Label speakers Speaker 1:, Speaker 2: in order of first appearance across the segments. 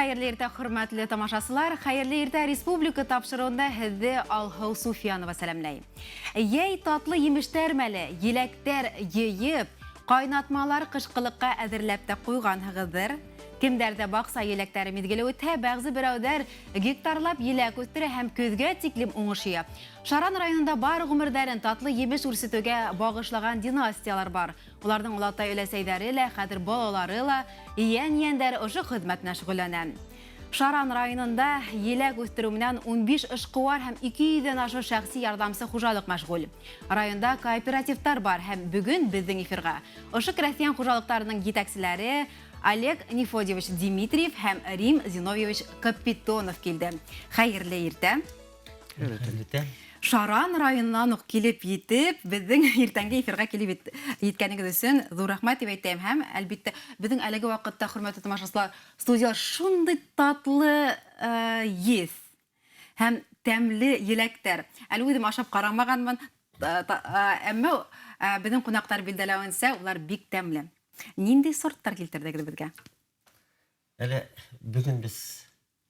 Speaker 1: Хәйерле иртә, хөрмәтле тамашасылар! Хәйерле иртә республика тапшырыуында һеҙҙе Алһыу Суфиянова сәләмләй. Йәй татлы емештәр мәле, еләктәр йыйып, ҡайнатмалар ҡышҡылыҡҡа әҙерләп тә ҡуйғанһығыҙҙыр. Кемдәрҙә баҡса еләктәре миҙгеле үтһә, бәғзе берәүҙәр гектарлап еләк үҫтерә һәм көҙгә тиклем уңыш йыя. Шаран районында бар ғүмерҙәрен татлы емеш үрсетеүгә бағышлаған династиялар бар. Уларҙың олатай-өләсәйҙәре лә, хәҙер балалары ла, ейән-ейәндәре ошо хеҙмәт менән шөғөлләнә. Шаран районында еләк үҫтереү менән 15 эшҡыуар һәм 200 ҙән ашыу шәхси ярҙамсы хужалыҡ мәшғүл. Районда кооперативтар бар һәм бөгөн беҙҙең эфирға ошо крәҫтиән хужалыҡтарының етәкселәре Олег Нефодьевич Димитриев һәм Рим Зиновьевич Капитонов килде. Хәйерле иртә!
Speaker 2: Хәйерле иртә!
Speaker 1: Шаран районыннан ук килеп етеп, беҙҙең иртәнге эфирға килеп еткәнегеҙ өсөн ҙур рәхмәт тип әйтәм. Һәм, әлбиттә, беҙҙең әлеге ваҡытта, хөрмәтле тамашасылар, студияла шундый татлы еҫ һәм тәмле еләктәр. Әле үҙем ашап ҡарамағанмын, әммә беҙҙең ҡунаҡтар билдәләүенсә, улар бик тәмле. Ниндәй сорттар килтерҙегеҙ беҙгә?
Speaker 2: Әле бөгөн беҙ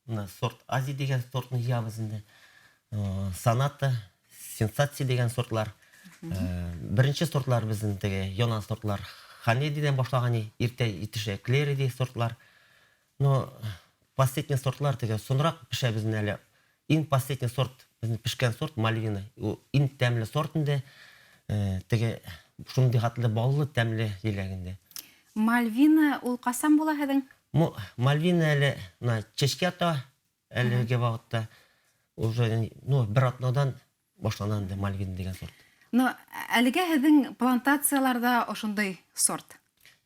Speaker 2: Мына сорт Ази дигән сортны җыябыз инде. Соната, Сенсация дигән сортлар. Беренче сортлар безнең теге яна сортлар. Ханедидән башлаган иртә җитешә Клериди сортлар. Но последний сортлар теге соңрак пешә безнең әле. Иң последний сорт, безнең пешкән сорт Мальвина. Ул иң тәмле сорт инде. Теге шундый хәтле баллы тәмле җиләк инде.
Speaker 1: Мальвина ул касан була һеҙҙең?
Speaker 2: Мальвина әле мына чәчкә ата әлеге вакытта. Уже, ну, бер атнадан башлана инде Мальвина дигән сорт.
Speaker 1: Но әлегә һеҙҙең плантацияларҙа ошондай сорт?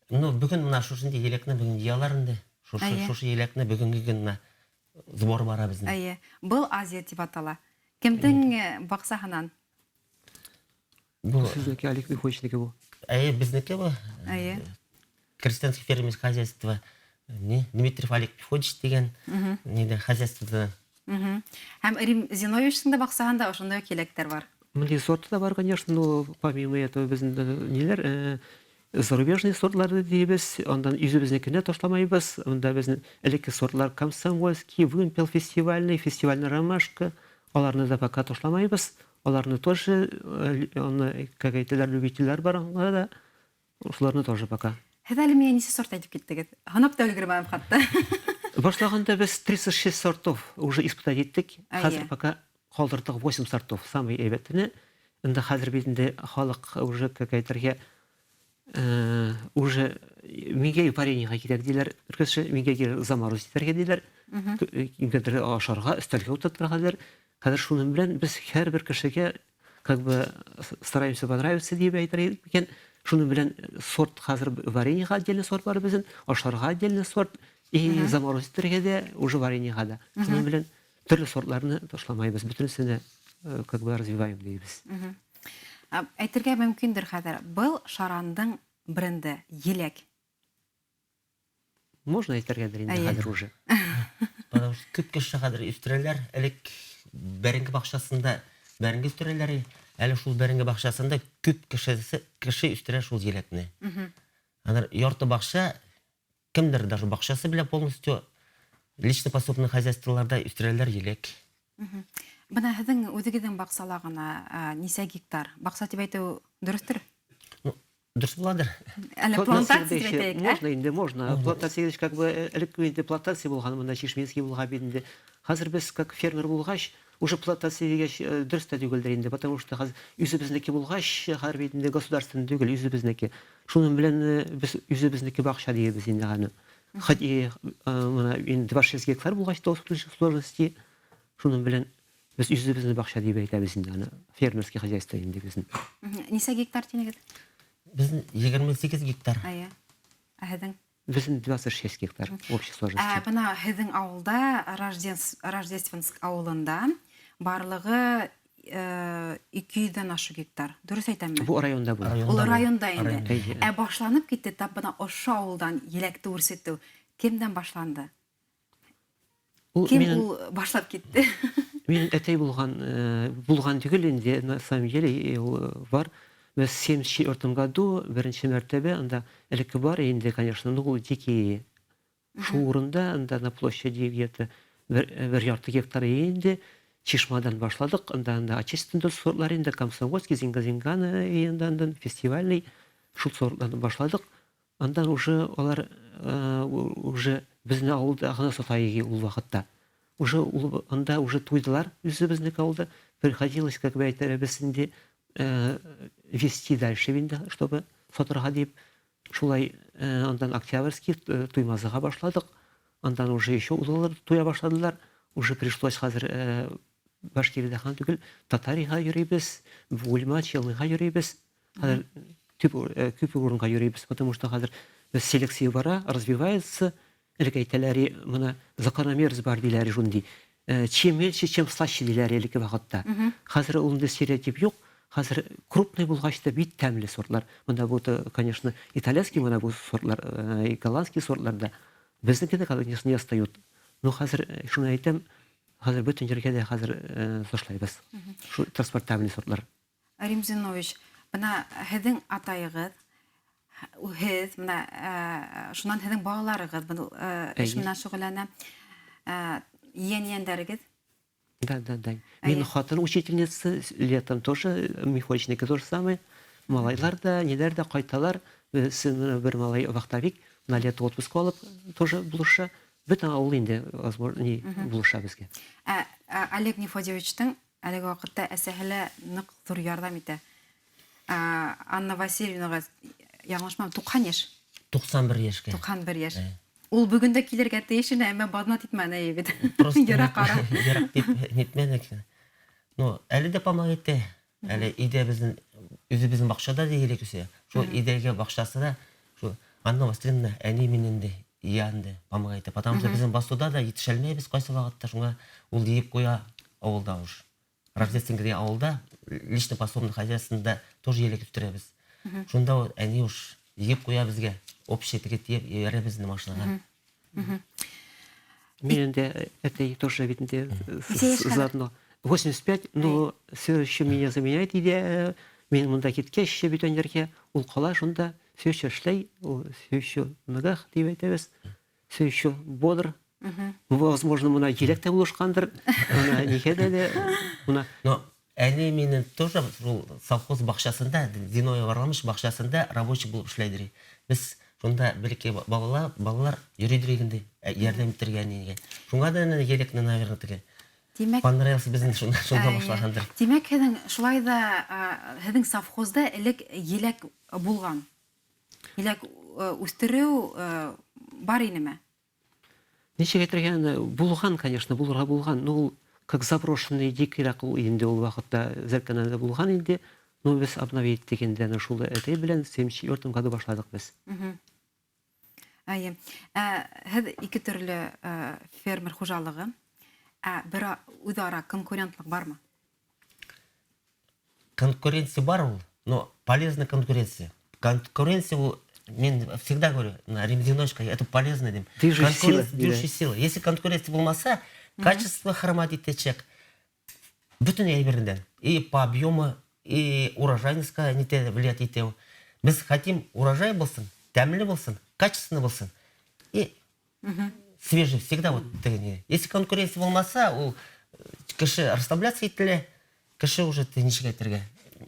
Speaker 2: Ну, бөгөн мына шушындый еләкне бөгөн йыялар инде. Шушы, шушы еләкне бөгөнге көн менә сбор бара безнең.
Speaker 1: Әйе. Был Азия дип атала. Кемдең баҡсаһынан?
Speaker 2: Бу
Speaker 3: Сезнеке, Олег Михайловичники бу.
Speaker 2: Әйе, безнеке бу.
Speaker 1: Әйе.
Speaker 2: Крестьянский фермерское хозяйство не Дмитриев Олег Мефодьевич дигән нидә хозяйствода.
Speaker 1: Һәм Рим Зиновьевичның да баксаһында ошондай ук еләктәр бар.
Speaker 3: Мондый сорты да бар, конечно, но помимо этого безнең ниләр, зарубежный сортларны дибез, андан үзебезнекене ташламайбыз. Монда безнең элекке сортлар Комсомольский, Вымпел фестивальный, фестивальный ромашка, аларны да пока ташламайбыз. Аларны тоже, аны, как әйтәләр, любительләр бар аңа да. Шуларны тоже пока.
Speaker 1: Һеҙ әле миңә нисә сорт әйтеп киттегеҙ? Һанап та өлгөрмәнем хатта.
Speaker 3: Башлаганда без 36 сортов уже испытать иттек. Хәзер пока калдырдык 8 сортов, самый әйбәтене. Инде хәзер бит инде халык уже, как әйтергә, уже миңә вареньега кирәк диләр. Бер кеше миңә кирәк заморозить итәргә диләр. Кемгәдер ашарга, өстәлгә утыртырга диләр. Хәзер шуның белән без һәрбер кешегә как бы стараемся понравиться дип әйтер икән. Шуның белән сорт хәзер вареньега отдельный сорт бар безнең, ашарга отдельный сорт и заморозить итәргә дә уже вареньега да. Шуның белән төрле сортларны ташламайбыз, бөтенесен дә как бы развиваем дибез.
Speaker 1: Әйтергә мөмкиндер хәзер, был Шарандың бренды, еләк.
Speaker 3: Можно әйтергәдер инде хәзер уже.
Speaker 2: Потому что күп кеше хәзер үстерәләр. Элек бәрәңге бакчасында бәрәңге үстерәләр. Әле шул бәрәңге бакчасында күп кешесе кеше үстерә шул җиләкне. Анар ярты бакча кемдер даже бакчасы белән полностью лично подсобный хозяйстволарда үстерәләр җиләк.
Speaker 1: Бына һеҙҙең үҙегеҙҙең баҡсала ғына нисә гектар? Баҡса тип әйтеү дөрөҫтөр?
Speaker 2: Ну, дөрес буладыр.
Speaker 1: Әле плантация дип әйтәйек, ә?
Speaker 3: Можно инде, можно. Плантация дигәч, как бы элек инде плантация булган, монда Чишминский булган бит инде. Хәзер без как фермер булгач, уже плантация дигәч, дөрес тә түгелдер инде, потому что хәзер үзебезнеке булгач, хәзер бит инде государственный түгел, үзебезнеке. Шуның белән без үзебезнеке бакча дибез инде аны. Хоть и менә инде 26 гектар булгач та сложности, шуның белән без үзебезне бакча дип әйтәбез инде аны. Фермерский хозяйство инде безнең.
Speaker 1: Нисә гектар тинегез?
Speaker 2: Безнең 28 гектар.
Speaker 1: Әйе. Ә һеҙҙең?
Speaker 3: Безнең 26 гектар общей сложности.
Speaker 1: Ә бына һеҙҙең ауылда, Рождественск ауылында барлығы 200-дән ашыу гектар. Дөрес әйтәмме?
Speaker 3: Бу районда бу.
Speaker 1: Ул районда инде. Ә башланып китте тап бына ошо ауылдан еләкте үрсетеү. Кемдән башланды?
Speaker 3: Ул
Speaker 1: Кем
Speaker 3: минем
Speaker 1: ул башлап китте?
Speaker 3: Минем әтәй булган, булган түгел инде, на самом деле ул бар. Без 74 году беренче мәртәбә анда элекке бар инде, конечно, ну ул дикий. Шул урында, анда на площади где-то бер ярты гектар инде Чишмадан башладык, анда отечественный сортлар инде, Комсомольский, Зинга-Зингана инде андан, фестивальный, шул сортларны башладык. Андан уже алар уже безне авылда гына сата иде ул вакытта. Уже ул анда уже туйдылар үзебезнеке авылда. Приходилось, как бы әйтәбез инде, вести дальше инде, чтобы сатырга дип. Шулай андан Октябрьский, Туймазыга башладык. Андан уже еще узалар туя башладылар. Уже пришлось хәзер Башкириядә гына түгел, Татарига йөрибез, Бугульма, Челныга йөрибез. Хәзер күп урынга йөрибез, потому что хәзер без селекция бара, развивается. Элек әйтәләр, менә закономерность бар диләр шундый. Чем мельче, чем слаще диләр элекке вакытта. Хәзер ул инде стереотип юк. Хәзер крупный булгач та бик тәмле сортлар. Монда бу, конечно, итальянский менә бу сортлар, голландский сортлар да. Безнеке дә, конечно, не отстают. Но хәзер шуны әйтәм, хәзер бөтен җиргә дә хәзер ташлайбыз. Шу транспортабельный сортлар.
Speaker 1: Рим Зинович, бына һеҙҙең атайығыҙ, һеҙ, бына шунан һеҙҙең балаларығыҙ был эш менән шөғөлләнә. Ейән-ейәндәрегеҙ?
Speaker 3: Да. Мин хатын учительница, летом тоже, Михочники то же самое. Малайлар да, ниләр дә кайталар. Бер малай вахтовик, на лето отпуск алып тоже булыша. Бөтен авыл инде, возможно, не булыша безгә.
Speaker 1: Ә Олег Нефодьевичтың әлеге вакытта әсәһе лә нык зур ярҙам итә. Анна Васильевнага, яңлышмам, 90 йәш.
Speaker 2: 91 йәшкә.
Speaker 1: 91 йәш. Ул бөгөн дә килергә тейеш ине, әммә баҙнат итмәне әйе бит.
Speaker 2: Просто
Speaker 1: Ерак ара.
Speaker 2: Ерак дип нитмәдек. Ну, әле дә помогать итә. Әле өйдә безнең үзебезнең бакчада да елек үсә. Шул өйдәге бакчасы да шул Анна Васильевна әни мин инде я инде помогать итә. Потому что безнең басуда да җитешәлмәйбез кайсы вакытта, шуңа ул диеп куя авылда уж. Рождественский дигән авылда личный подсобный хозяйствода тоже елек үстерәбез. Шунда ул әни уж егеп куя безгә. Общий теге тиеп җибәрәбез инде машинага.
Speaker 3: Мин инде әтәй тоже бит инде
Speaker 1: Нисә яшь хәзер?
Speaker 3: заодно. 85, но все еще меня заменяет иде. Мин монда киткәч бүтән җиргә, ул кала шунда, все еще эшләй, ул все еще в ногах дип әйтәбез. Все еще бодр. Возможно, мына җиләк тә булышкандыр. Мына нигә дә дә мына.
Speaker 2: Но әни минем тоже шул совхоз бакчасында, Зиновий Варламович бакчасында рабочий булып эшләйдер. Без шунда бер-ике балалар, балалар йөридер инде, ярдәм итәргә әнигә. Шуңа да әнә елекны, наверное, теге
Speaker 1: Димәк,
Speaker 2: понравился безнең шунда, шунда башлагандыр.
Speaker 1: Димәк, һеҙҙең шулай да һеҙҙең совхозда элек еләк булған. Еләк үҫтереү бар инеме?
Speaker 3: Ничек әйтергә, булган, конечно, булырга булган. Но ул как заброшенный дикийрәк ул инде ул вакытта Зәркәнәдә булган инде. Но без обновить иттек инде әнә шул әтәй белән 74 году башладык без.
Speaker 1: Әйе. Һеҙ ике төрлө фермер хужалығы. Ә бер үҙ-ара конкурентлыҡ бармы?
Speaker 2: Конкуренция бар ул, но полезная конкуренция. Конкуренция ул, мин всегда говорю, на Ремзиночка, это полезно дим.
Speaker 3: Движущая сила,
Speaker 2: Конкуренция, движущая сила. Если конкуренция булмаса, качество хромать итәчәк. Бөтен әйбердән. И по объему, и урожайностька нитә влиять итә. Без хотим урожай булсын, тәмле булсын, качественный булсын. И свежий всегда вот теге не. Если конкуренция булмаса, ул кеше расслабляться ителә, кеше уже ты ничек әйтергә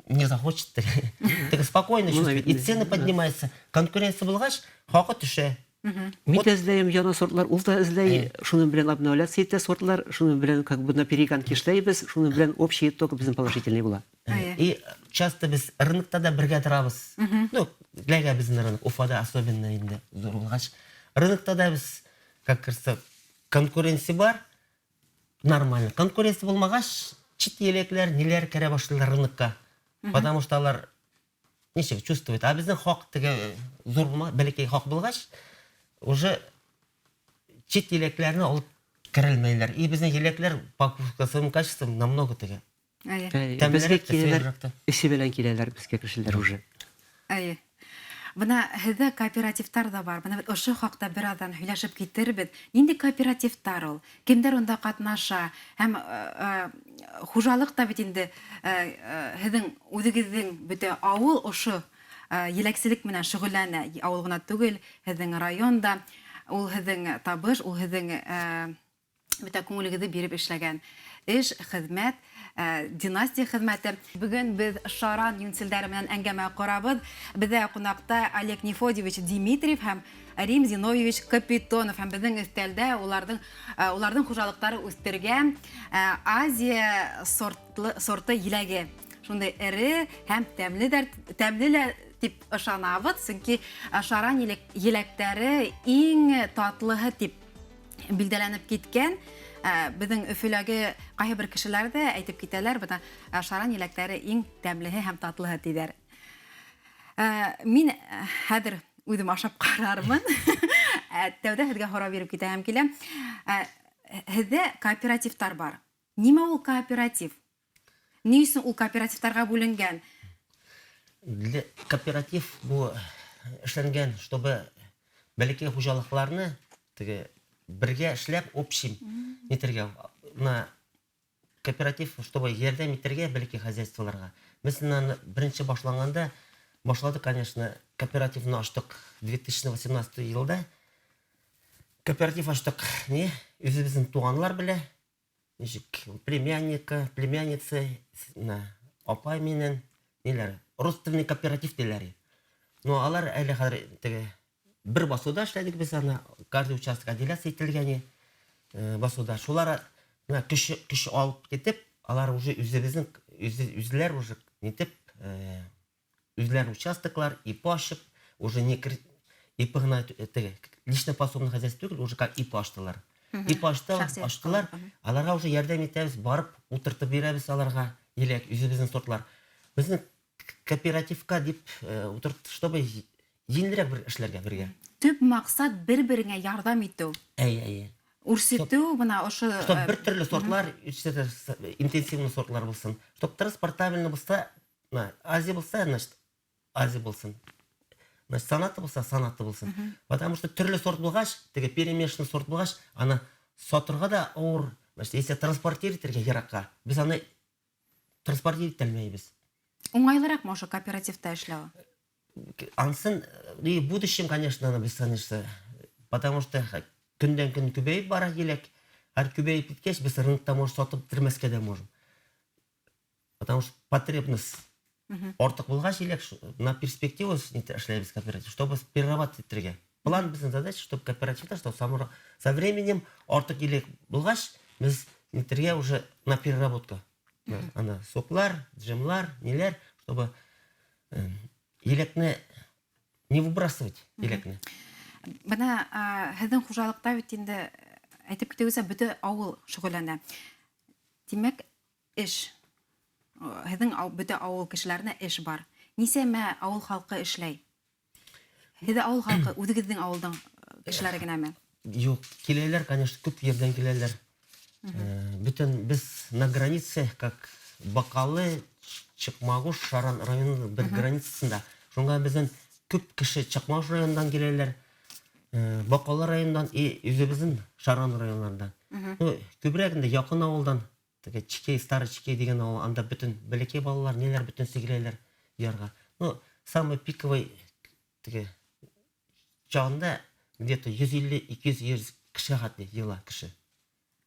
Speaker 2: не захочет. Теге спокойно
Speaker 3: Ну,
Speaker 2: чувствует. И
Speaker 3: наверное,
Speaker 2: цены
Speaker 3: да.
Speaker 2: поднимаются. Конкуренция булгач, хакы төшә.
Speaker 3: Мин дә эзләйем яңа сортлар, ул да эзләй, шуның белән обновляться итә сортлар, шуның белән как бы на перегонки эшләйбез, шуның белән общий итог безнең положительный була.
Speaker 1: Әйе.
Speaker 2: И часто без рынокта да бергә торабыз. Ну, ләгә безнең рынок, Уфада особенно инде зур булгач. Рынокта да без, как говорится, конкуренция бар, нормально. Конкуренция булмагач, чит елекләр, ниләр керә башлыйлар рынокка. Потому что алар ничек чувствует. А безнең хак теге зур булма, бәләкәй хак булгач, уже чит елекләрне алып керелмәйләр. И безнең елекләр по своему качеству намного теге.
Speaker 1: Әйе.
Speaker 3: Безгә
Speaker 2: Тәмлерәк тә,
Speaker 3: киләләр,
Speaker 2: свежерәк тә.
Speaker 3: эше белән киләләр безгә кешеләр уже.
Speaker 1: Әйе. Бына һеҙҙә кооперативтар ҙа бар. Бына беҙ ошо хаҡта бер аҙҙан һөйләшеп китербеҙ. Ниндәй кооперативтар ул? Кемдәр унда ҡатнаша? Һәм хужалыҡ та бит инде һеҙҙең үҙегеҙҙең бөтә ауыл ошо еләкселек менән шөғөлләнә. Ауыл ғына түгел, һеҙҙең район да. Ул һеҙҙең табыш, ул һеҙҙең бөтә күңелегеҙҙе биреп эшләгән эш, хеҙмәт, династия хеҙмәте. Бөгөн беҙ Шаран йүнселдәре менән әңгәмә ҡорабыҙ. Беҙҙә ҡунаҡта Олег Нефодьевич Димитриев һәм Рим Зиновьевич Капитонов, һәм беҙҙең өҫтәлдә уларҙың хужалыҡтары үҫтергән Азия сорты еләге. Шундай эре һәм тәмле лә тип ышанабыҙ, сөнки Шаран еләктәре иң татлыһы тип билдәләнеп киткән. Беҙҙең Өфөләге ҡайһы бер кешеләр ҙә әйтеп китәләр, бына Шаран еләктәре иң тәмлеһе һәм татлыһы тиҙәр. Мин хәҙер үҙем ашап ҡарармын. Тәүҙә һеҙгә һорау биреп китәһем килә. Һеҙҙә кооперативтар бар. Нимә ул кооператив? Ни өсөн ул кооперативтарға бүленгән?
Speaker 2: Для кооператив бу эшләнгән, чтобы бәләкәй хужалыҡларны теге бергә эшләп общий нитергә. Мына кооператив, чтобы ярҙам итергә бәләкәй хозяйстволарға. Без менән беренсе башланғанда башладык, конечно, кооперативны ачтык 2018 йылда. Кооператив ачтык, не, үҙебеҙҙең туғанлар белә, ничек племянника, племянница, на, апай менән, ниләр, родственный кооператив тиләр. Но алар әле хәҙер теге бер басыуҙа эшләдек без аны, каждый участок отделяться ителгән басыуҙа. Шулар мына көс алып китеп, алар уже үҙебеҙҙең, үзләр уже нитеп, үзләр участоклар, ИП ачып, уже не ИП гына теге лично подсобный хозяйство түгел, уже как ИП ачтылар. ИП
Speaker 1: Шәхси
Speaker 2: ачтылар, аларга уже ярҙам итәбеҙ, барып ултыртып бирәбеҙ аларга еләк, үҙебеҙҙең сортлар. Беҙҙең кооперативка дип ултырт, чтобы еңелерәк бер эшләргә бергә.
Speaker 1: Төп маҡсат бер-береңә ярҙам итеү.
Speaker 2: Әй, әй.
Speaker 1: Үрсетеү бына ошо,
Speaker 2: Чтоб бер төрлө сортлар, интенсивный сортлар булсын. Чтоб транспортабельный булса, на, Азия булса, значит, Азия булсын. Значит, Соната булса, Соната булсын. Потому что төрлө сорт булғас, теге перемешанный сорт булғас, аны сатырға да ауыр. Значит, если транспортировать итергә йыраҡҡа, беҙ аны транспортировать итә алмайбыҙ.
Speaker 1: Уңайлыраҡмы ошо кооперативта эшләү?
Speaker 2: Ансын, и в будущем, конечно, аны беҙ, конечно, потому что көндән көн күбәйеп бара еләк. Һәр күбәйеп киткәс, беҙ рынокта, может, сатып бөтөрмәҫкә дә можем. Потому что потребность артыҡ булғас еләк, на перспективу эшләйбеҙ кооператив, чтобы перерабатывать итергә. План беҙҙең задача, чтобы кооперативта, чтобы со временем артыҡ еләк булғас, беҙ нитергә уже на переработка. Ана соклар, джемлар, ниләр, чтобы еләкне не выбрасывать еләкне.
Speaker 1: Бына, һеҙҙең хужалыҡта бит инде әйтеп китеүсә бөтә ауыл шөғөлләнә. Тимәк, эш. Һеҙҙең бөтә ауыл кешеләренә эш бар. Нисәмә ауыл халҡы эшләй? Һеҙҙә ауыл халҡы үҙегеҙҙең ауылдың кешеләре генәме?
Speaker 2: Юҡ, киләләр, конечно, күп ерҙән киләләр. Бөтөн беҙ на границе, как Баҡалы, Чакмагыш, Шаран районының бер границасында. Шуңа беҙҙең күп кеше Чакмагыш районынан киләләр, Баҡалы районынан и үҙебеҙҙең Шаран районларынан. Ну, күберәк инде яҡын ауылдан, теге Чикей, Старый Чикей тигән ауыл, анда бөтөн бәләкәй балалар, ниләр бөтөнсө киләләр ярға. Ну, самый пиковый теге чағында где-то йөҙ илле, ике йөҙ, йөҙ кеше хәтле йыйыла кеше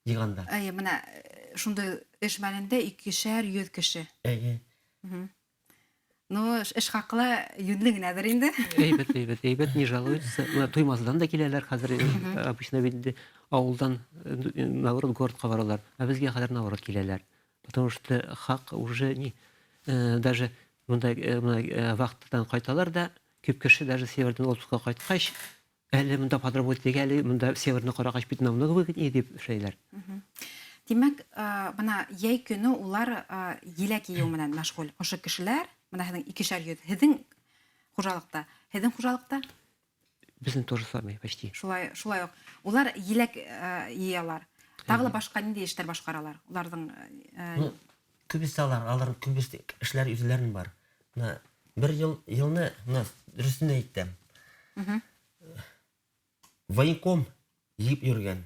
Speaker 2: йыйғанда.
Speaker 1: Әйе, бына шундай эш мәлендә икешәр йөҙ кеше.
Speaker 2: Әйе.
Speaker 1: Ну, эш хаҡлы йүнле генәдер инде.
Speaker 3: Әйбәт, әйбәт, әйбәт, не жалуются. Мына Туймазыдан да киләләр хәҙер, обычно бит инде ауылдан, наоборот, городҡа баралар. Ә беҙгә хәҙер наоборот киләләр. Потому что хаҡ уже не, даже мындай, мына вахтадан ҡайталар да, күп кеше даже северҙән отпускка ҡайтҡас, әле мында подработать әле мында северны ҡарағас бит намного выгоднее дип эшләйләр.
Speaker 1: Тимәк, бына йәй көнө улар еләк йыйыу менән мәшғүл. Ошо кешеләр, бына һеҙҙең икешәр йөҙ, һеҙҙең хужалыҡта, һеҙҙең хужалыҡта?
Speaker 3: Беҙҙең тоже самое, почти.
Speaker 1: Шулай, шулай уҡ. Улар еләк йыялар. Тағы ла башҡа ниндәй эштәр башҡаралар? Уларҙың
Speaker 2: Ну, күбесе алар, аларҙың күбесе эшләр үҙләренең бар. Бына бер йылны, бына дөрөҫөн әйтәм. Военком йыйып йөрөгән.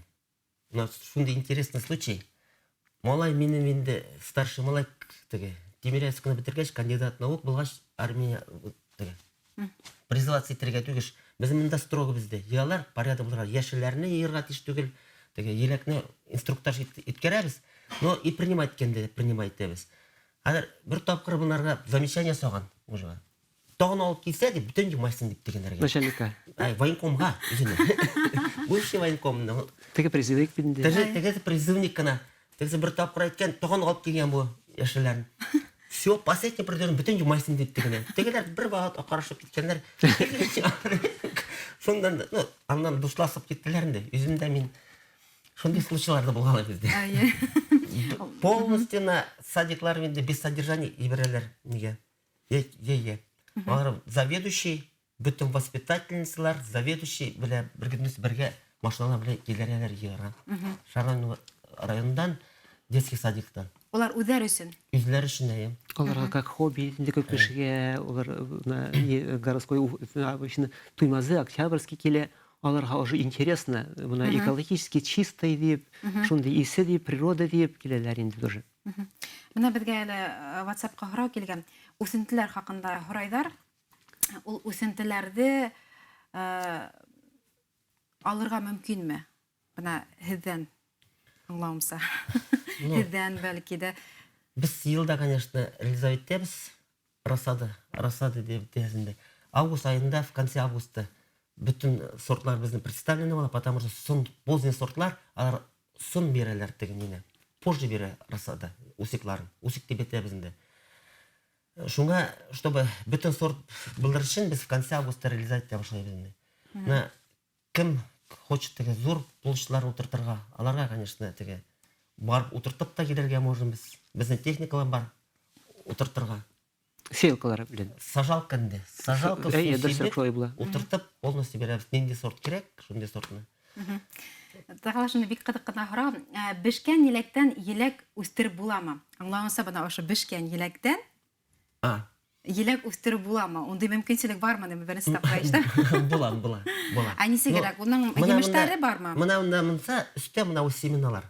Speaker 2: Бына шундай интересный случай. Малай минең инде старший малай теге Тимирязевскийны бөтөргәс, кандидат наук булғас, армия теге призываться итергә түгел, Без монда строго бездә. Йыялар, порядок булырга, яшелләрне йыярга тиеш түгел. Теге еләкне инструктаж иткәрәбез, но и принимать иткәндә принимать итәбез. Хәзер бер тапкыр монарга замечание ясаган уже. Тагын алып килсә дип, бөтен юмайсың дип дигәннәргә.
Speaker 3: Начальникка.
Speaker 2: Ай, военкомга үзенә. Бывший военком.
Speaker 3: Теге призывник бит инде.
Speaker 2: Теге, теге призывник кына. Тегесе бер тапкыр әйткән, тагын алып килгән бу яшелләрен. Все, последний придем, бөтен юмайсың дип тегене. Тегеләр бер вакыт акарышып киткәннәр. Шуннан, ну, аннан дуслашып киттеләр инде. Үзем дә мин шундый случайлар да булган бездә.
Speaker 1: Әйе.
Speaker 2: Полностью на садиклар инде без содержания иберәләр нигә? Е, е. Алар заведующий, бөтен воспитательницалар, заведующий белән бер бергә машиналар белән киләләр йыгырга. Шаран районыннан, детский садиктан.
Speaker 1: Улар үзләре өчен.
Speaker 2: Үзләре өчен, әйе.
Speaker 3: Аларга как хобби инде күп кешегә, алар на не городской обычно Туймазы, Октябрьский килә, аларга уже интересно, менә экологически чистый дип, шундый исе дип, природа дип киләләр инде тоже.
Speaker 1: Менә безгә әле WhatsApp-ка һорау килгән. Үсентеләр хакында һорайдар. Ул үсентеләрде алырга мөмкинме? Бына һеҙҙән аңлауымса.
Speaker 2: Ну,
Speaker 1: Һеҙҙән бәлки дә.
Speaker 2: Без елда, конечно, реализовать итәбез рассада, рассада дип дигәндә. Август айында, в конце августа бөтен сортлар безнең представлены була, потому что сон поздний сортлар, алар сон бирәләр теге мине. Позже бирә рассада, усикларын. Усик дип әйтәбез инде. Шуңа, чтобы бөтен сорт булдырыр өчен, без в конце августа реализовать итә башлыйбыз инде. Менә кем хочет теге зур площадьлар утыртырга, аларга, конечно, теге барып утыртып та килергә можно без. Безнең техникалар бар утыртырга.
Speaker 3: Сеялкалар белән.
Speaker 2: Сажалка инде. Сажалка су
Speaker 3: Әйе, дөресрәк
Speaker 2: сибеп,
Speaker 3: шулай була.
Speaker 2: утыртып полностью бирәбез. Нинди сорт кирәк, шундый сортны.
Speaker 1: Тагы ла шундый бик кызык кына һорау. Бешкән еләктән еләк үстереп буламы? Аңлавымса, бына ошо бешкән еләктән
Speaker 2: А,
Speaker 1: еләк үстереп буламы? Ундый мөмкинселек бармы? Дип беренче тапкыр ишетәм.
Speaker 2: Була, була, була.
Speaker 1: Ә нисе
Speaker 2: Ну,
Speaker 1: кирәк? Уның
Speaker 2: менә
Speaker 1: емештәре бармы?
Speaker 2: Менә монда монса өстә менә бу семеналар.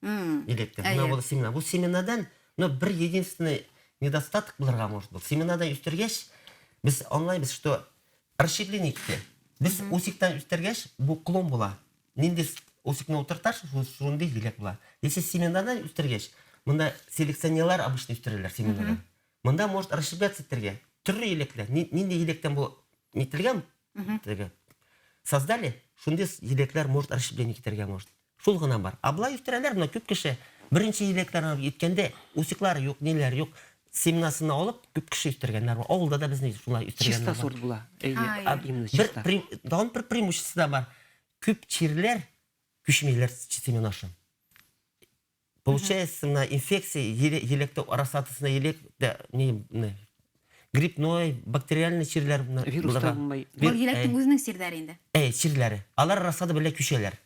Speaker 2: Еләктә. Менә бу семена. Бу семенадан, но бер единственный недостаток булырга может был. Семенадан үстергәч, без аңлайбыз, что расщепление китә. Без усиктан үстергәч, бу клон була. Нинди усикны утыртарсың, шундый еләк була. Если семенадан үстергәч, монда селекционерлар обычно үстерәләр семенадан. Монда может расщепляться итәргә. Төрле еләкләр. Нинди еләктән бу нителгән, теге создали, шундый еләкләр может расщепление китәргә может. Шул гына бар. А былай үстерәләр, менә күп кеше беренче еләкләрне иткәндә усиклар юк, ниләр юк. Семенасын алып күп кеше үстергәннәр бар. Авылда да безне шулай үстергәннәр
Speaker 3: Чиста
Speaker 2: бар.
Speaker 3: сорт була. Әйе,
Speaker 1: Ай.
Speaker 3: именно
Speaker 2: Бер
Speaker 3: чиста.
Speaker 2: тагын бер преимущество да бар. Күп чирләр күчмиләр семена аша. Получается, на инфекция еләктә рассадасына еләктә не гриппной, бактериальный чирләр
Speaker 3: Вирус
Speaker 2: булырга.
Speaker 3: табылмай.
Speaker 1: Был еләктең үзенең сирҙәре инде.
Speaker 2: Әй, чирләре. Алар рассада белән күчәләр.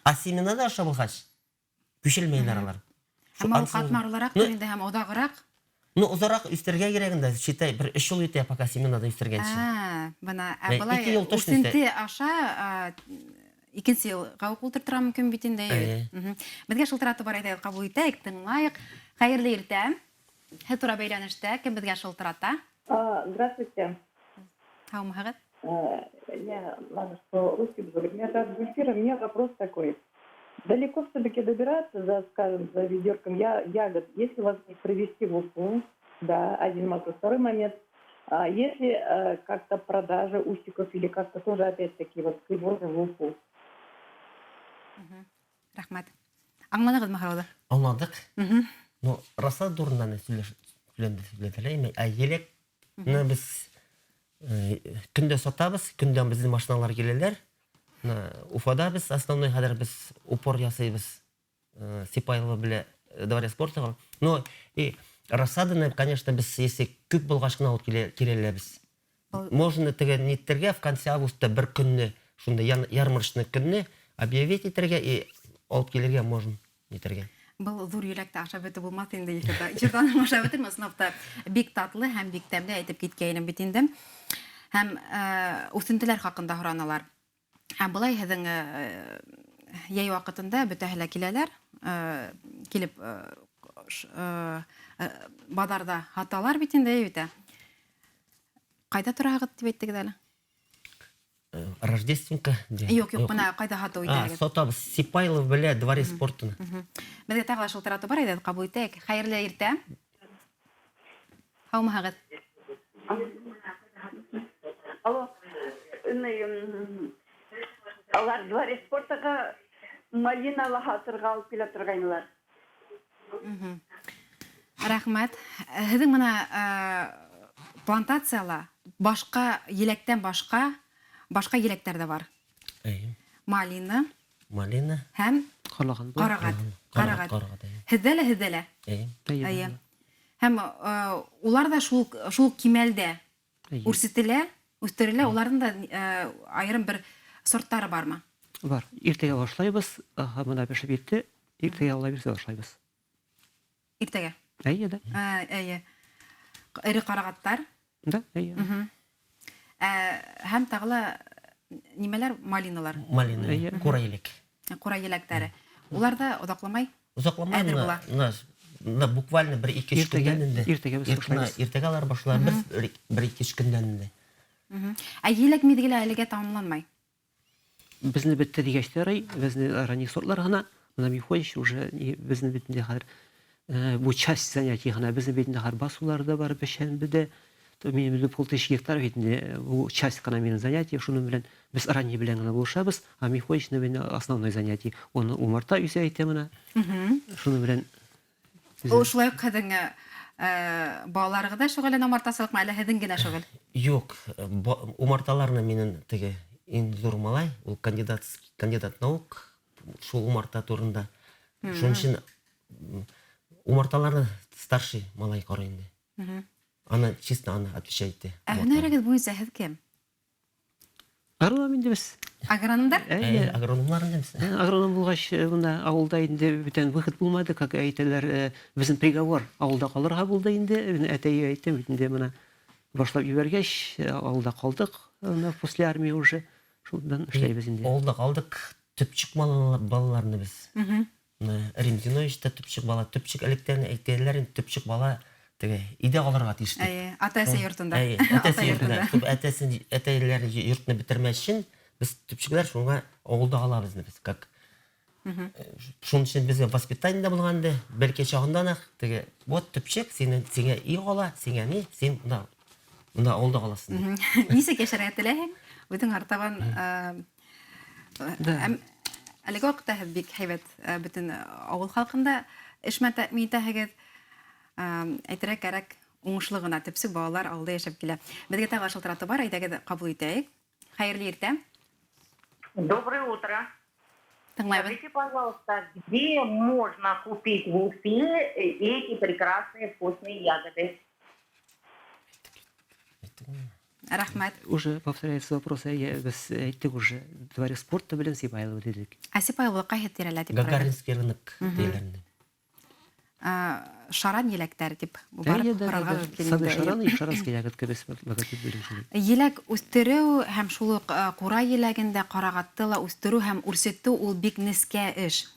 Speaker 2: А семенада аша булгач, күчелмәйләр алар.
Speaker 1: Әммә ул катмарлыраҡ
Speaker 2: Ну,
Speaker 1: инде һәм оҙағыраҡ.
Speaker 2: Ну, озарак үстерергә кирәк инде, считай, бер 3 ел үтә, пока семенада үстергәнче.
Speaker 1: А, бына, ә
Speaker 2: 2
Speaker 1: былай
Speaker 2: ел точно
Speaker 1: үсенте аша икенсе йылға уҡ ултыртырға мөмкин бит инде.
Speaker 2: Әйе.
Speaker 1: Беҙгә шылтыратып бар, әйҙәгеҙ, ҡабул итәйек, тыңлайыҡ. Хәйерле иртә. Һеҙ тура бәйләнештә, кем беҙгә шылтырата?
Speaker 4: Здравствуйте.
Speaker 1: Һаумыһығыҙ?
Speaker 4: Я, ладно, что русский буду говорить. Меня зовут Гульфира, у меня вопрос такой. Далеко все-таки добираться, за, скажем, за ведерком ягод, если возможность привезти в Уфу, да, один вопрос. Второй момент. А если как-то продажа усиков или как-то тоже опять-таки вот привозы в Уфу?
Speaker 1: Рәхмәт. Аңланығыҙмы һорауҙы?
Speaker 2: Аңладык. Ну, рассада турында сөйләнде, ә еләкне без көндә сатабыз, көндә безнең машиналар киләләр. Менә Уфада без основной хәзер без упор ясыйбыз. Сипайлово белән Дворец спорта. Но и рассаданы, конечно, без если күп булгач кына алып киләләбез. Можно теге ниттергә в конце августа бер көнне, шунда ярмарочный көнне объявить итәргә и алып килергә можно итәргә.
Speaker 1: Был ҙур еләкте ашап бөтөп булмаҫ инде эфирҙа. Эфирҙан ашап бөтөрмәҫ, ысынлап та бик татлы һәм бик тәмле әйтеп киткәйнем бит инде. Һәм үҫентеләр хаҡында һораналар. Ә былай һеҙҙең йәй ваҡытында бөтәһе лә киләләр, килеп баҙарҙа һаталар бит инде, әйе бит. Ҡайҙа тораһығыҙ тип әйттегеҙ әле?
Speaker 2: Рождественка.
Speaker 1: Юҡ, юҡ, бына ҡайҙа һатыу итәһегеҙ?
Speaker 2: Сатабыҙ Сипайлов белә дворец спортына.
Speaker 1: Беҙгә тағы ла шылтыратыу бар, әйҙә ҡабул итәйек. Хәйерле иртә. Һаумыһығыҙ.
Speaker 5: Алло, алар дворец спортаға малина ла һатырға алып килә торғайнылар.
Speaker 1: Рәхмәт. Һеҙҙең бына плантацияла башҡа еләктән башҡа еләктәр ҙә бар.
Speaker 2: Эйе.
Speaker 1: Малина.
Speaker 2: Малина.
Speaker 1: Һәм
Speaker 3: ҡарлаған бар.
Speaker 1: Ҡарағат. Ҡарағат.
Speaker 2: Ҡарағат.
Speaker 1: Һеҙҙә лә, һеҙҙә лә.
Speaker 2: Эйе.
Speaker 1: Эйе. Һәм улар ҙа шул кимәлдә үрсетелә, үҫтерелә, уларҙың да айырым бер сорттары бармы?
Speaker 3: Бар. Иртәгә башлайбыҙ. Аһа, бына бешеп етте. Иртәгә Алла бирсә башлайбыҙ.
Speaker 1: Иртәгә.
Speaker 3: Әйе, да.
Speaker 1: Әйе. Эре ҡарағаттар.
Speaker 3: Да, әйе.
Speaker 1: Һәм тағы ла нимәләр? Малиналар.
Speaker 2: Малина, ҡура еләк.
Speaker 1: Ҡура еләктәре. Улар ҙа оҙаҡламай.
Speaker 2: Оҙаҡламай.
Speaker 1: Әҙер була.
Speaker 2: Бына буквально бер ике өс көндән инде.
Speaker 3: Иртәгә беҙ башлайбыҙ.
Speaker 2: Иртәгә алар башлай, бер ике өс көндән инде.
Speaker 1: Ә еләк миҙгеле әлегә тамамланмай.
Speaker 3: Беҙҙе бөттө тигәс тә ярай, беҙҙе ранний сортлар ғына, бына Михоич уже беҙҙең бит инде хәҙер бу часть занятий ғына, беҙҙең бит инде хәҙер басыулар да бар, бешәнбе дә, минең инде полтысячи гектар бит инде, бу часть ҡына минең занятий, шуның белән беҙ ранний белән генә булышабыҙ, а Михоич основной занятий, уны умарта үҫә әйтә бына. Шуның белән
Speaker 1: Ул шулай уҡ һеҙҙең балаларығыҙ ҙа шөғөлләнә умартасылыҡмы, әллә һеҙҙең генә шөғөл?
Speaker 2: Юҡ, умарталарны минең теге иң ҙур малай, ул кандидат наук, шул умарта турында. Шуның өсөн умарталарны старший малай ҡарай инде. Аны чисто аны отвечает итә.
Speaker 1: Ә һөнәрегеҙ буйынса һеҙ кем?
Speaker 3: Агроном инде беҙ.
Speaker 1: Агрономдар?
Speaker 3: Әйе.
Speaker 2: Агрономлар инде беҙ.
Speaker 3: Агроном булғас, бында ауылда инде бүтән выход булмады, как әйтәләр, беҙҙең приговор ауылда ҡалырға булды инде. Мин әтәй әйттем, бит инде бына башлап ебәргәс, ауылда ҡалдыҡ, бына после армии уже шундан эшләйбеҙ инде.
Speaker 2: Ауылда ҡалдыҡ, төпсөк балаларны беҙ. Бына Рим Зинович та төпсөк бала, төпсөк электән әйтәләр инде, төпсөк бала теге өйҙә ҡалырға тейеш тип.
Speaker 1: Әйе, ата-әсә йортонда.
Speaker 2: Әйе, ата-әсә йортонда. Күп әтәйләр йортны бөтөрмәҫ өсөн беҙ төпсөкләр шуңа ауылда ҡалабыҙ инде беҙ, как. Шуның өсөн беҙгә воспитание да булған инде, бәләкәй чағындан уҡ теге, вот төпсөк, сиңә өй ҡала, сиңә ни, син бында ауылда ҡалаһың тип.
Speaker 1: Нисек йәшәргә теләйһең? Үҙең артабан, әлеге ваҡытта һеҙ бик һәйбәт, бөтөн ауыл халҡында эш менән тәьмин итәһегеҙ. Әйтергә кәрәк, уңышлы ғына төпсөк балалар ауылда йәшәп килә. Беҙгә тағы шылтыратыу бар, әйҙәгеҙ ҡабул итәйек. Хәйерле иртә.
Speaker 6: Доброе утро.
Speaker 1: Тыңлайбыҙ.
Speaker 6: Скажите, пожалуйста, где можно купить в Уфе эти прекрасные вкусные ягоды?
Speaker 1: Рәхмәт.
Speaker 3: Уже повторяется вопрос, я без әйттек уже, дворец спорта белән Сипайлово тидек.
Speaker 1: Ә Сипайлово ҡайһы тирәлә тип һорайҙы?
Speaker 2: Гагаринский рынок тиеләр инде.
Speaker 1: Шаран еләктәре тип барып
Speaker 3: Әйе, да,
Speaker 1: ҡарарға
Speaker 3: да, да.
Speaker 1: мөмкин
Speaker 3: Сады
Speaker 1: инде.
Speaker 3: Шаран и шаранский ягодка без логотип белән шулай.
Speaker 1: Еләк үҫтереү һәм шул уҡ ҡура еләгендә ҡарағатты ла үҫтереү һәм үрсетеү ул бик нескә эш.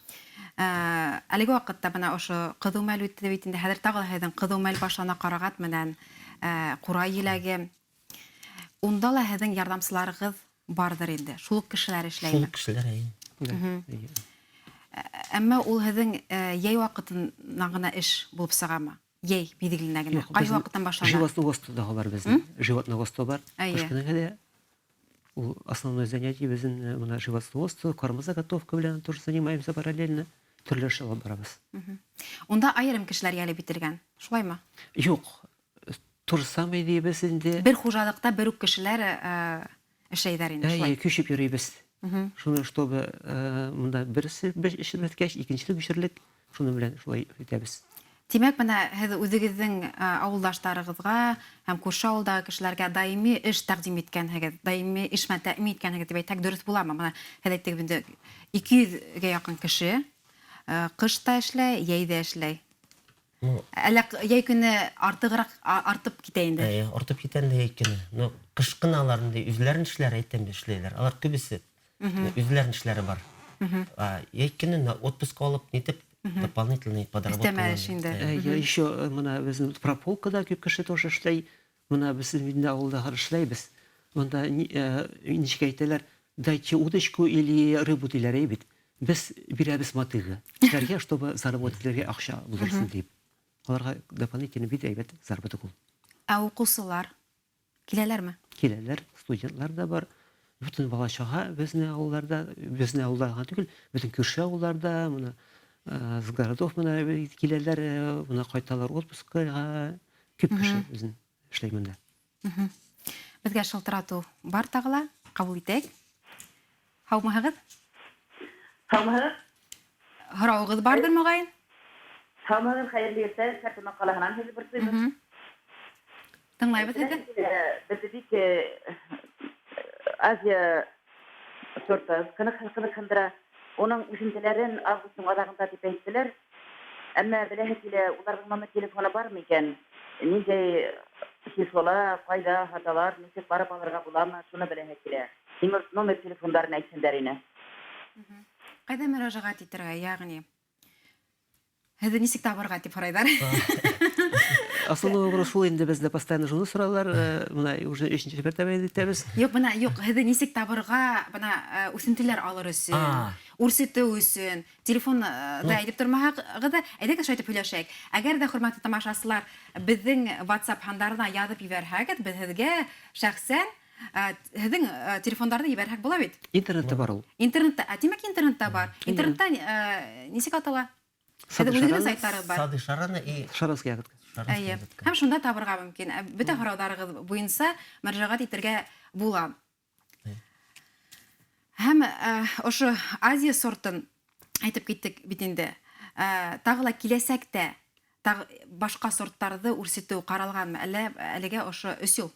Speaker 1: Әлеге ваҡытта бына ошо ҡыҙыу мәл үтте бит инде, хәҙер тағы ла һеҙҙең ҡыҙыу мәл башлана ҡарағат менән, ҡура еләге. Унда ла һеҙҙең ярҙамсыларығыҙ барҙыр инде. Шул уҡ кешеләр эшләйме?
Speaker 2: Шул уҡ кешеләр, әйе.
Speaker 3: Әйе.
Speaker 1: Әммә ул һеҙҙең, йәй ваҡытына ғына эш булып сығамы? Йәй миҙгеленә генә.
Speaker 3: Юҡ,
Speaker 1: Ҡайһы
Speaker 3: беҙҙең
Speaker 1: ваҡыттан башлана?
Speaker 3: Животноводство да бар беҙҙең. Животноводство бар.
Speaker 1: Әйе.
Speaker 3: Ҡыш көнө генә ул основное занятие беҙҙең, бына животноводство, кормозаготовка белән тоже занимаемся параллельно. Төрлө эш алып барабыҙ.
Speaker 1: Унда айырым кешеләр йәлеп ителгән, шулаймы?
Speaker 3: Юҡ. То же самое дейбеҙ инде.
Speaker 1: Бер хужалыҡта бер үк кешеләр, эшләйҙәр инде,
Speaker 3: Әйе,
Speaker 1: шулай?
Speaker 3: күсеп йөрөйбөҙ. Шуны, чтобы, мында берсе эш бөткәс, икенчеһе күсерлек, шуны белән шулай итәбеҙ.
Speaker 1: Тимәк, бына һеҙ үҙегеҙҙең, ауылдаштарығыҙға һәм күрше ауылдағы кешеләргә даими эш тәҡдим иткәнһегеҙ, даими эш менән тәьмин иткәнһегеҙ тип әйтһәк, дөрөҫ буламы? Бына һеҙ әйттегеҙ инде, ике йөҙгә яҡын кеше, ҡыш та эшләй, йәй ҙә эшләй. Әллә йәй көнө артығыраҡ, артып китә инде?
Speaker 2: Әйе, артып китә инде йәй көнө. Но ҡыш кына алар инде үҙләренең эшләре әйтәм дә эшләйләр. Алар күбесе үҙләренең эшләре бар. Йәй көнө на отпуск алып, нитеп, дополнительный подработка
Speaker 1: Өҫтәмә эш
Speaker 2: алып.
Speaker 1: инде.
Speaker 3: Я еще, мына беҙҙең прополкада күп кеше тоже эшләй. Мына беҙ инде ауылда эшләйбеҙ. Монда ничек әйтәләр, дайте удочку или рыбу диләр әй бит. Без бирәбез мотыгы. Кешеләргә, чтобы заработать акча булырсын дип. Аларга дополнительно бит әйбәт заработок ул.
Speaker 1: Ә укучылар киләләрме?
Speaker 3: Киләләр, студентлар да бар. Бөтен бала-чага безнең авылларда, безнең авылда гына түгел, бөтен күрше авылларда, менә с городов менә киләләр, менә кайталар отпускага. Күп кеше безнең эшләй монда.
Speaker 1: Безгә шылтырату бар тагы ла, кабул итәйек. Һаумыһыгыз?
Speaker 7: Һаумыһыгыз?
Speaker 1: Һорауыгыҙ барҙыр, мөғәйен?
Speaker 7: Һаумыһыгыҙ, хәйерле иртә, Сәртемә ҡалаһынан һеҙҙе борсойбоҙ.
Speaker 1: Тыңлайбыҙ һеҙҙе.
Speaker 7: Беҙҙе бик Азия сорты ҡыҙыҡһындыра. Уның үҫентеләрен августтың аҙағында тип әйттеләр. Әммә беләһе килә, уларҙың номер телефоны бармы икән? Ниндәй числола, ҡайҙа һаталар, нисек барып алырға буламы, шуны беләһе килә. Номер телефондарын әйтһендәр ине.
Speaker 1: Ҡайҙа мөрәжәғәт итергә, йәғни? Һеҙҙе нисек табырға тип һорайҙар?
Speaker 3: Основной вопрос шул инде, беҙҙә постоянно шуны соралар, бына уже өсөнсө мәртәбә әйтәбеҙ.
Speaker 1: Юҡ, бына юҡ, һеҙҙе нисек табырға, бына үҫентеләр алыр өсөн, үрсетеү өсөн, телефон да әйтеп тормаһағыҙ да, әйҙәгеҙ шулай итеп һөйләшәйек. Әгәр ҙә, хөрмәтле тамашасылар, беҙҙең WhatsApp һандарына яҙып ебәрһәгеҙ, беҙ һеҙгә шәхсән һеҙҙең телефондарҙы ебәрһәк була бит?
Speaker 3: Интернетта бар ул.
Speaker 1: Интернетта, тимәк, интернетта бар. Интернетта нисек атала?
Speaker 3: Сады
Speaker 1: Һеҙҙең үҙегеҙҙең
Speaker 3: Шарана.
Speaker 1: сайттары бар.
Speaker 2: Сады Шарана и
Speaker 3: Шаранская ягодка.
Speaker 2: Шаранская
Speaker 1: Әйе.
Speaker 2: ягодка.
Speaker 1: Һәм шунда табырға мөмкин. Бөтә һорауҙарығыҙ буйынса мөрәжәғәт итергә була. Һәм ошо Азия сортын әйтеп киттек бит инде. Тағы ла киләсәктә тағы башҡа сорттарҙы үрсетеү ҡаралғанмы? Әллә әлегә ошо өс йыл,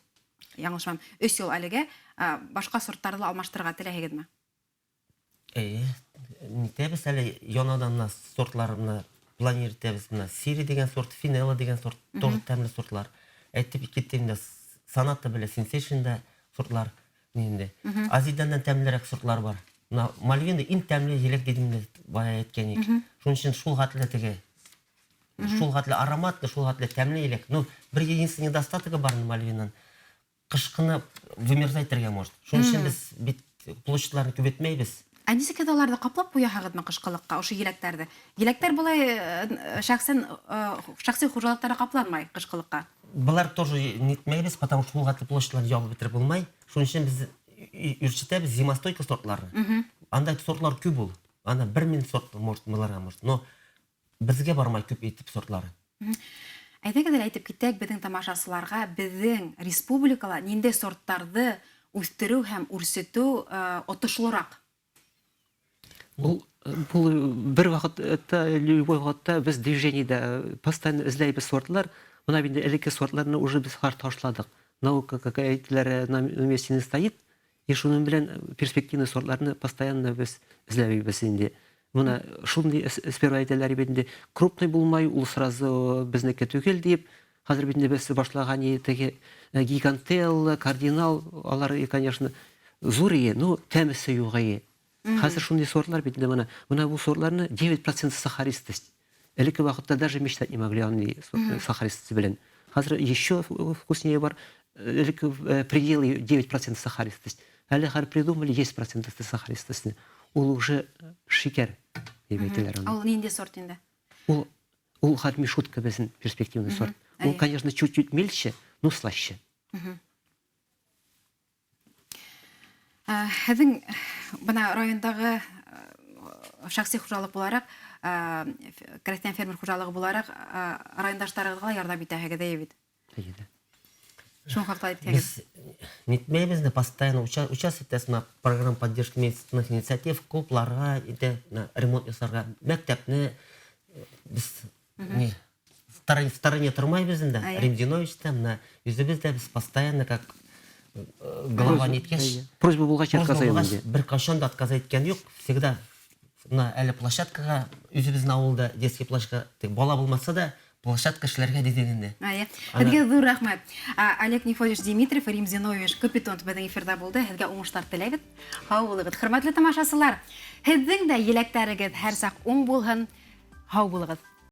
Speaker 1: яңылышмам, өс йыл әлегә башҡа сорттарҙы ла алмаштырырға теләйһегеҙме?
Speaker 2: Эйе, нитәбеҙ әле яңынан мына сортлар мына планировать итәбеҙ. Мына Сири тигән сорт, Финелла тигән сорт, тоже тәмле сортлар. Әйтеп киттем дә, Саната белән Сенсейшн да сортлар инде. Азидан да тәмлерәк сортлар бар. Мына Мальвина иң тәмле еләк дидем дә бая әйткән идек. Шуның өчен шул хәтле теге, шул хәтле ароматлы, шул хәтле тәмле еләк. Ну, бер единственный недостатогы бар Мальвинаның. Кышкыны вымерзать итергә может. Шуның өчен без бит площадьларны күбәйтмәйбез.
Speaker 1: Ә нисек һеҙ уларҙы ҡаплап ҡуяһығыҙмы ҡышҡылыҡҡа, ошо еләктәрҙе? Еләктәр былай шәхси хужалыҡтары ҡапланмай ҡышҡылыҡҡа.
Speaker 2: Былар тоже нитмәйбеҙ, потому что шул хәтле площадьларны ябып бөтөрөп булмай. Шуның өчен беҙ үрсетәбеҙ зимостойкий сортларны. Андай сортлар күп ул. Анда бер мең сорт может, булырға может. Но беҙгә бармай күп итеп сортлары.
Speaker 1: Әйҙәгеҙ әле әйтеп китәйек беҙҙең тамашасыларға, беҙҙең республикала ниндәй сорттарҙы үҫтереү һәм үрсетеү отошлораҡ?
Speaker 3: Ул бер ваҡытта, любой ваҡытта беҙ движениедә постоянно эҙләйбеҙ сортлар. Бына инде элекке сортларны уже беҙ ташланыҡ. Наука, как әйтеләр, на месте не стоит. И шуның белән перспективный сортларны постоянно беҙ эҙләйбеҙ инде. Бына шундый сперва әйтәләр бит инде, крупный булмай, ул сразу беҙнеке түгел дип. Хәҙер бит инде беҙ башлаган теге гигантел, кардинал, алар, конечно, зур ие, но тәмесе юк ие. Хәзер шундый сортлар бит инде мына. Мына бу сортларны 9% сахаристость. Элекке вакытта даже мечтать не могли андый сахаристость белән. Хәзер еще вкуснее бар. Элекке пределы 9% сахаристость. Әле хәзер придумали 10% сахаристость. Ул уже шикәр дип әйтәләр аны.
Speaker 1: Ул нинди сорт инде?
Speaker 3: Ул хәзер мишутка безнең перспективный сорт. Ул, конечно, чуть-чуть мельче, но слаще.
Speaker 1: Һеҙҙең бына райондағы шәхси хужалыҡ булараҡ, крәҫтиән фермер хужалығы булараҡ, райондаштарығыҙға ла ярҙам итәһегеҙ, әйе бит?
Speaker 3: Әйе.
Speaker 1: Шуны хаҡта әйтһәгеҙ.
Speaker 2: Беҙ нитмәйбеҙ ҙә, постоянно участвовать итәбеҙ бына программа поддержки местных инициатив, клубларға итә, бына ремонт яһарға, мәктәпне беҙ не в стороне тормайбыҙ инде. Рим Динович та, бына үҙебеҙ дә беҙ постоянно как голова
Speaker 3: Просьба,
Speaker 2: ниткәс.
Speaker 3: әйе. Просьба булғас
Speaker 2: Просьба
Speaker 3: отказа
Speaker 2: булғас,
Speaker 3: инде.
Speaker 2: бер ҡасан да отказа иткән юҡ, всегда бына әле площадкаға үҙебеҙҙең ауылда детский площадка, тик бала булмаса да площадка эшләргә дидек инде.
Speaker 1: Әйе.
Speaker 2: Ана.
Speaker 1: Һеҙгә ҙур рәхмәт. Олег Нефедьевич Димитриев, Рим Зинович Капитонов беҙҙең эфирҙа булды. Һеҙгә уңыштар теләйбеҙ. Һау булығыҙ. Хөрмәтле тамашасылар, һеҙҙең дә еләктәрегеҙ һәр саҡ уң булһын. Һау булығыҙ.